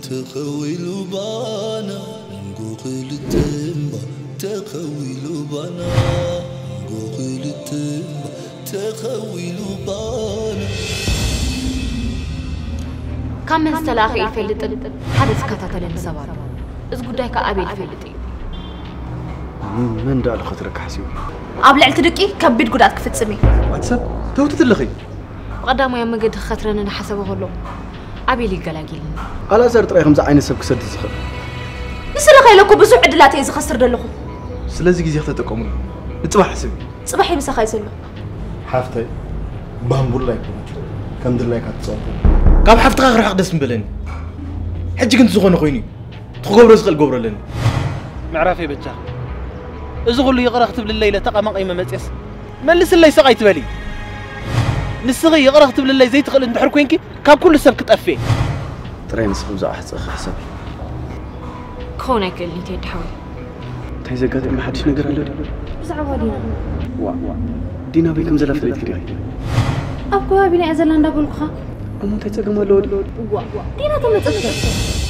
ተኸዊሉ ባና ንጎ ክልተ እምባ፣ ተኸዊሉ ባና ንጎ ክልተ እምባ፣ ተኸዊሉ ባና። ካብ መን ዝተላእኸ ይፈልጥን ሓደ ዝከታተለኒ ሰብ ኣሎ። እዚ ጉዳይ ከኣ ኣቤል ይፈልጥ እዩ። መን ደኣ ልኸትረካ ሓሲቡ? ኣብ ልዕልቲ ደቂ ከቢድ ጉድኣት ክፍጽም እዩ። ኣቲ ሰብ ተውትት ኣለኺ። ብቐዳማይ ኣብ መገዲ ክኸትረኒ እናሓሰበ ከሎ ኣቤል ይገላጊልኒ። ኣልኣዛር ጥራይ ከምዚ ዓይነት ሰብ ክሰድድ ዝኽእል። ንስለ ከይለኩ ብዙሕ ዕድላት እየ ዝኸስር ዘለኹ። ስለዚ ግዜ ክተጠቀሙሉ ንጽባሕ ሕስቢ። ጽባሕ እዩ ምሳኻ እዩ ዘሎ። ሓፍተይ ባምቡላ ኣይኮነች ከም ድላይካ ትጻወት። ካብ ሓፍትኻ ክርሕቕ ደስ ምበለኒ። ሕጂ ግን ዝኾነ ኮይኑ እዩ። ትኽገብሮ ዝኽእል ገብሮ ኣለኒ። ምዕራፈይ በጃ እዚ ኩሉ ይቕረ ክትብልለይ ኢለ ተቐማቒመ መፅየስ መልስለይ ስቕ ኣይትበሊ። ንስኺ ይቕረ ክትብልለይ ዘይትኽእል እንድሕር ኮንኪ ካብ ኩሉ ሰብ ክጠፍእ። ጥራይ ንስኺ ብዛዕባ ሕፀኺ ሕሰቢ። ክኸውን ኣይክእልን እዩ ቴዲ ሓወይ። እንታይ ዘጋጠመ ሓድሽ ነገር ኣሎ ድዩ? ብዛዕባ ዲና ዋ ዲና በይ ከም ዘላ ፈለጥኪ ዲኺ? ኣብ ከባቢና እያ ዘላ እንዳበልኩኻ። እሞ እንታይ ፀገም ኣለዎ ድዩ? ዋ ዲና ተመፀት